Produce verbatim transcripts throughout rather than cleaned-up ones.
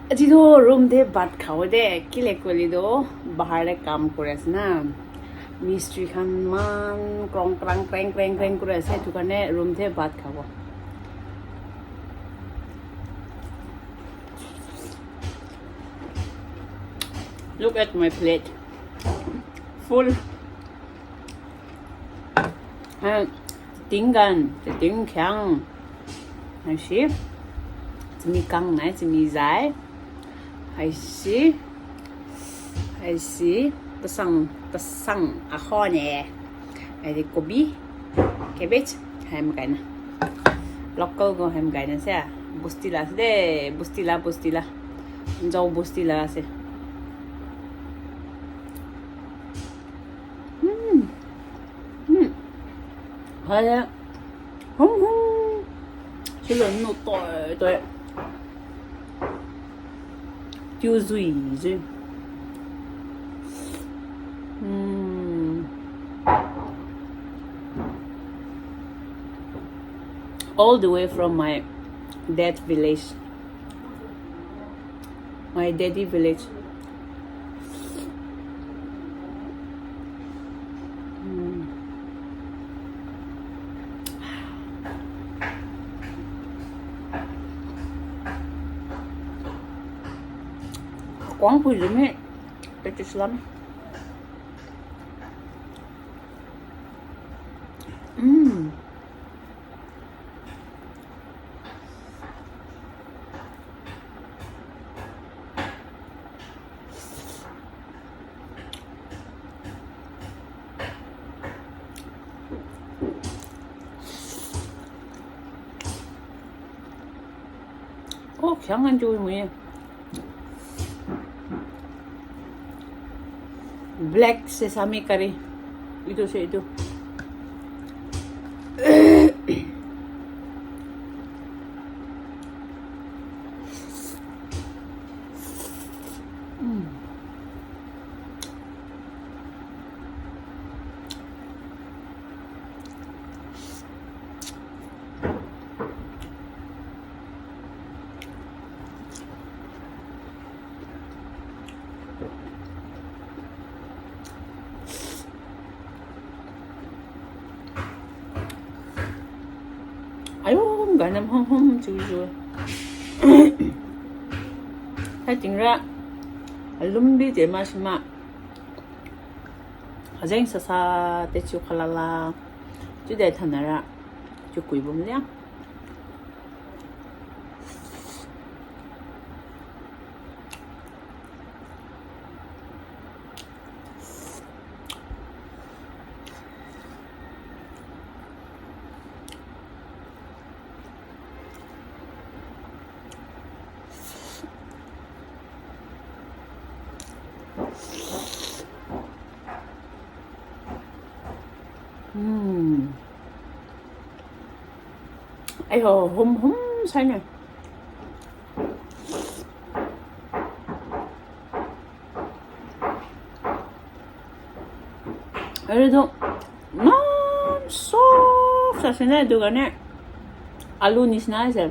Aji toh room te bhat khabo de, kile koile toh bahar te kam kuri ase na. Mistri khan eman krong krang kreng kreng kreng kuri ase, etu karne room te bhat khabo. Look at my plate. Full. Ha, ting gan, ting kyang. Hai si. Simi kang nai, simi zai. Hai si. Hai si. Tasang, tasang. Aho ne. Hai di kobi. Cabbage. Hai makai na. Local go hai makai na se. Busti la ase de. Busti la, busti la. Jau busti la ase. Mm. Mm. Hai. Hum, hum. Sila no toi, toi. Tiu zui, zui. Mm. All the way from my dad village. My daddy village. Mm. Kuang pui zumi, petis lam. Mm. Oh, kyangan juu mui. Black sesame curry. Itu sa itu. Mm. Ayo, ganam hom hom chu chu. Hai tingra alumbi de ma sima. Ajeng sasa te chu khalala. Chu de thanara. Chu kui bum liang. Mm. Ayo, hum hum sai na. Aru tu eman soft ase na, etu karne alu nisna ase.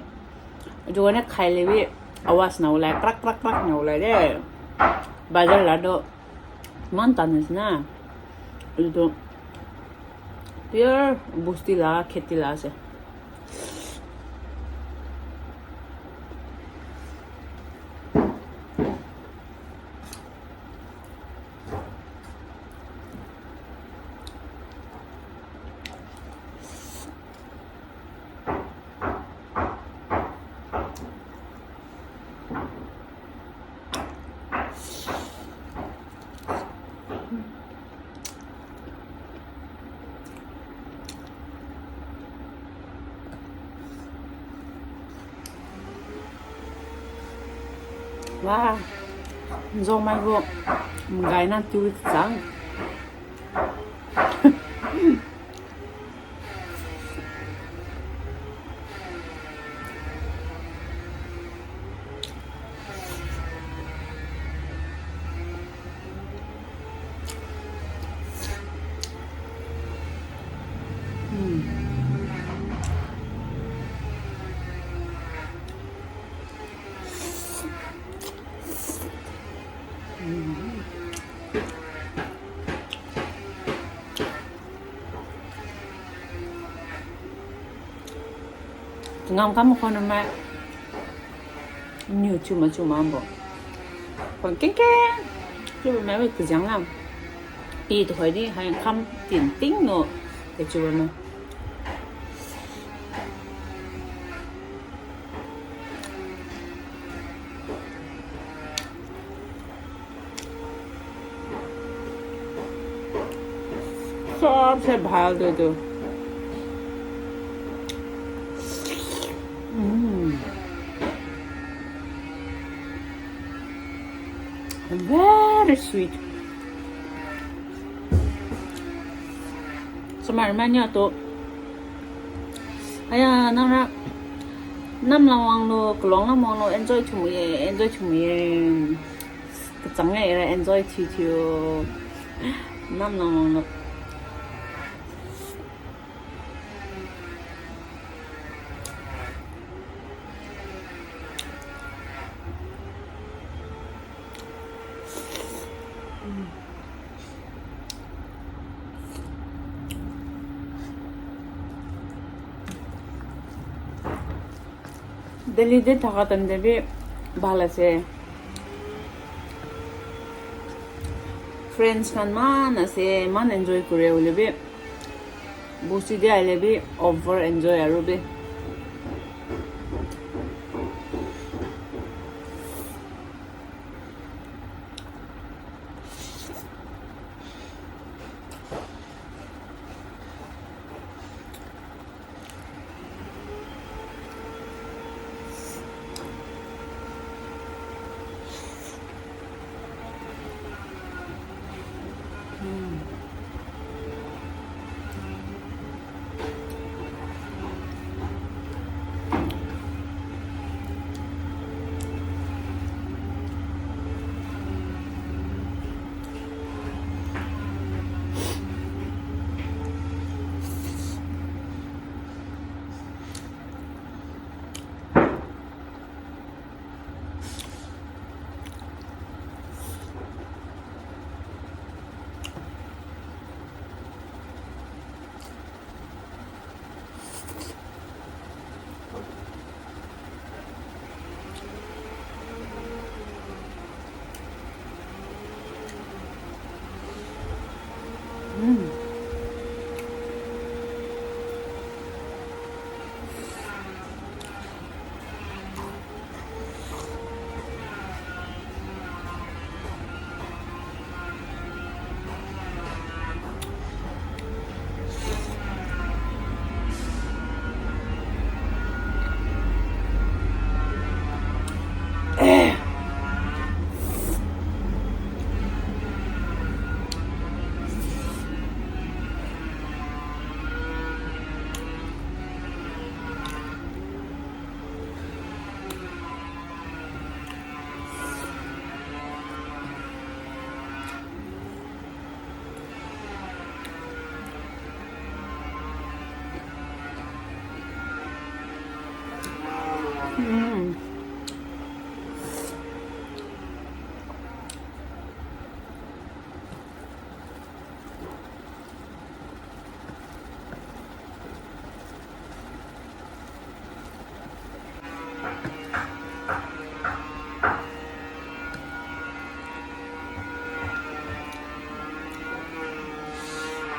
Etu karne khai le bi awaz na ulai, krak krak krak na ulai de. Bazar la tu eman tan ase na. Etu tu pure bosti la kheti la ase. Wah, zomai bo mgai na tu sang. Ngam kam kono ma nyu chuma chuma ambo. Kon ken ken. Chuma ma wek tu jang lam. Pi tu hoi di, hai kam tin ting no. Te chuma ma. सबसे ভাল তো এইটো। Mm. Very sweet. Sumar manya to. Aya, nara. Nam lang wang lo, kelong lam wang lo, enjoy chumuye, enjoy chumuye. Kachang ya era enjoy chi chi yo. Nam nam nam nam. Delhi te thaka time te bi bhal ase. Friends khan eman ase, eman enjoy kure hoile bi. Bosti te ahile bi over enjoy aru bi.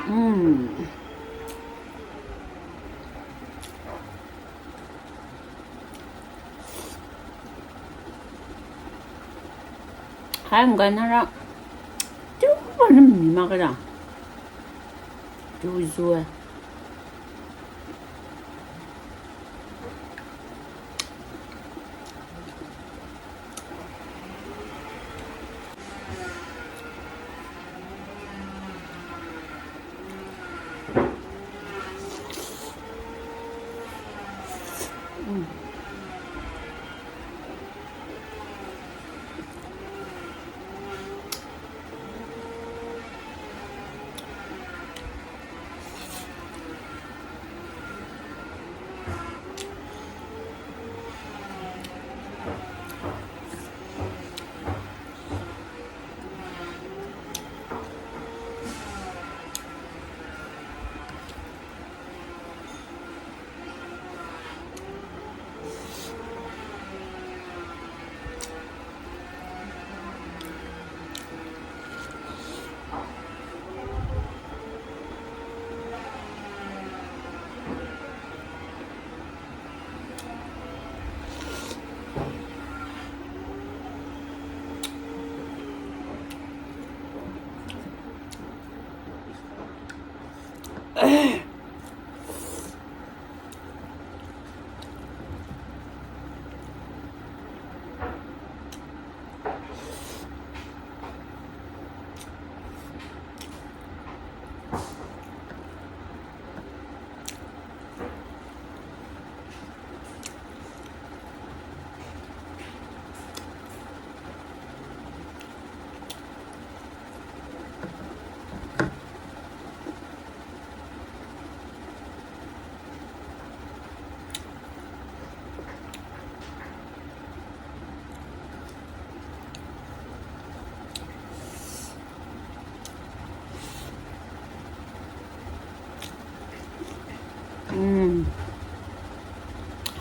Mm. Hai, ngai nara. Tu mana mima kada. Tu zua.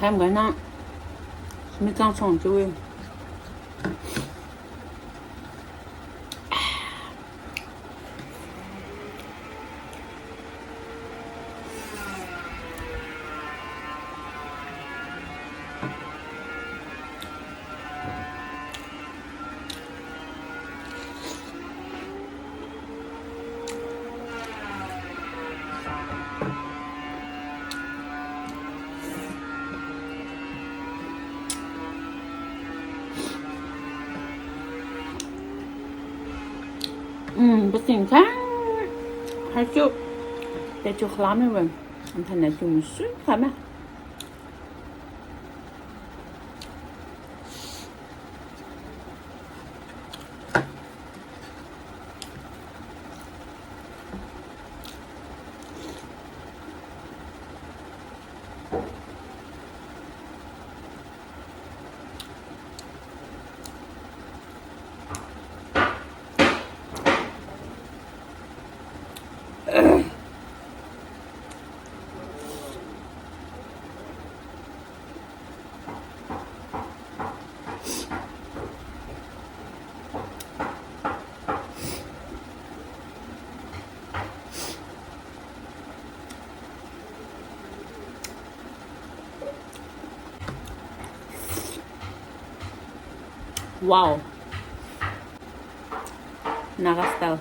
Ham gana mi kang chong chu. Mm, besin kan. Hachu. Techu khlame wen. Antana chu musu kame. Wow. Naga style.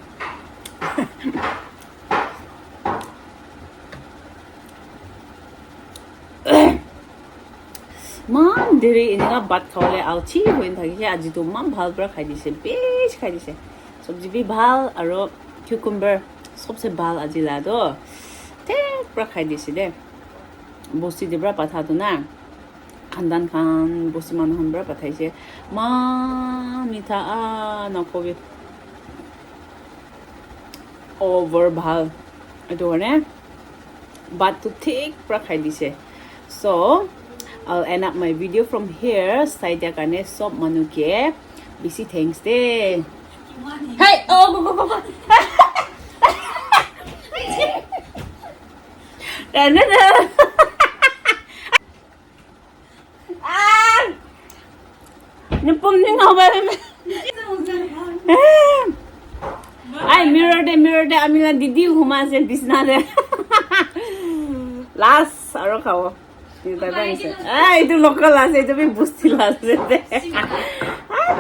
Iman deri enika bhat khawole alchi hoina thakishe, aji tu iman bhal para khai dise, best khai dise. Sabji bi bhal aro cucumber sobse bhal aji la toh. Thik para khai dise de. Bosti de para patha tu na. Khandan khan, bosti manu khan para pathaise. Iman mitha, ah, nakobi. Over bhal. Etu karne bhat tu thik para khai dise. So, I'll end up my video from here. Sai dia karne sob manu ke bisi thanks de. Hey, oh, go, go, go, go. Da, da, da. Ah! Nipum ni ngau ba. Ai, mirror de, mirror de, amila didi huma ase bisna de. Last, aro khabo. Ai, etu local ase, etu bi bosti la ase de. Ai,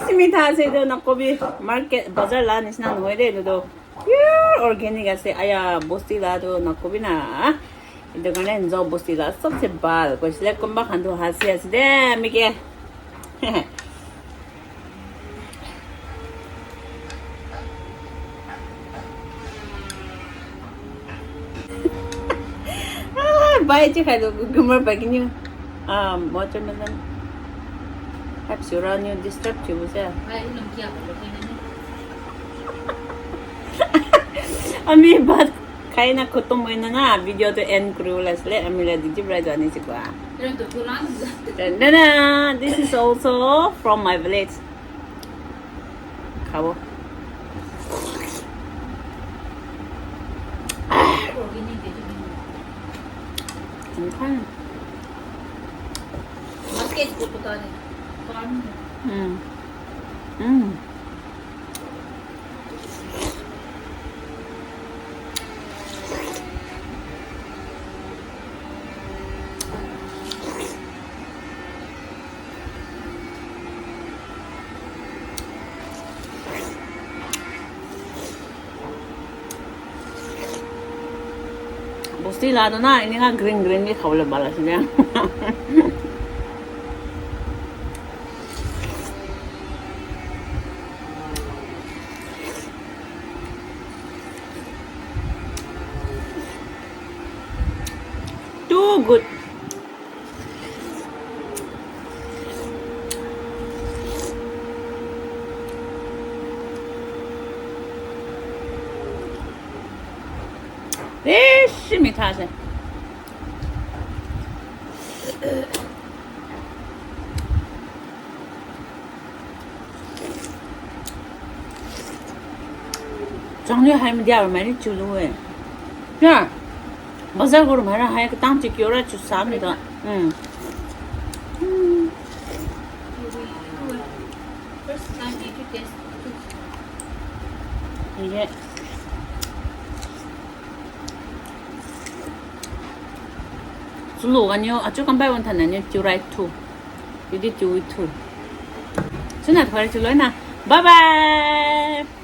simitha ase, etu nakobi market, bazar la nisna nohoi de, etu toh. Pure organic ase. Aya, bosti la tu nakobi na. Etu karne njo bosti la sobse bhal. Koisile kunba khan tu hasi ase de, ami ke. Ah, bai che khai do, gumar bai kini. Ah, watermelon. Hap sura ni disturb che bu se. Ami bhat khai na khotom hoina na video to end kuri bola asile, ami la didi bra jani sikwa. Dana, this is also from my village. Khabo. Mm. Mm. Bosti la tu na, enika green green bi khabole bhal ase de. Too good. Bishi mitha ase. Changli hai media aru mari chulu eh. Ya. Bazar guru mara hai ka tang chi kyora chu sa mi da. Hmm. Ye. Sulu ganyo achu kambai wan thana nyo chu right thu. Yudi chu thu. Chuna thwari chu loina. Bye bye.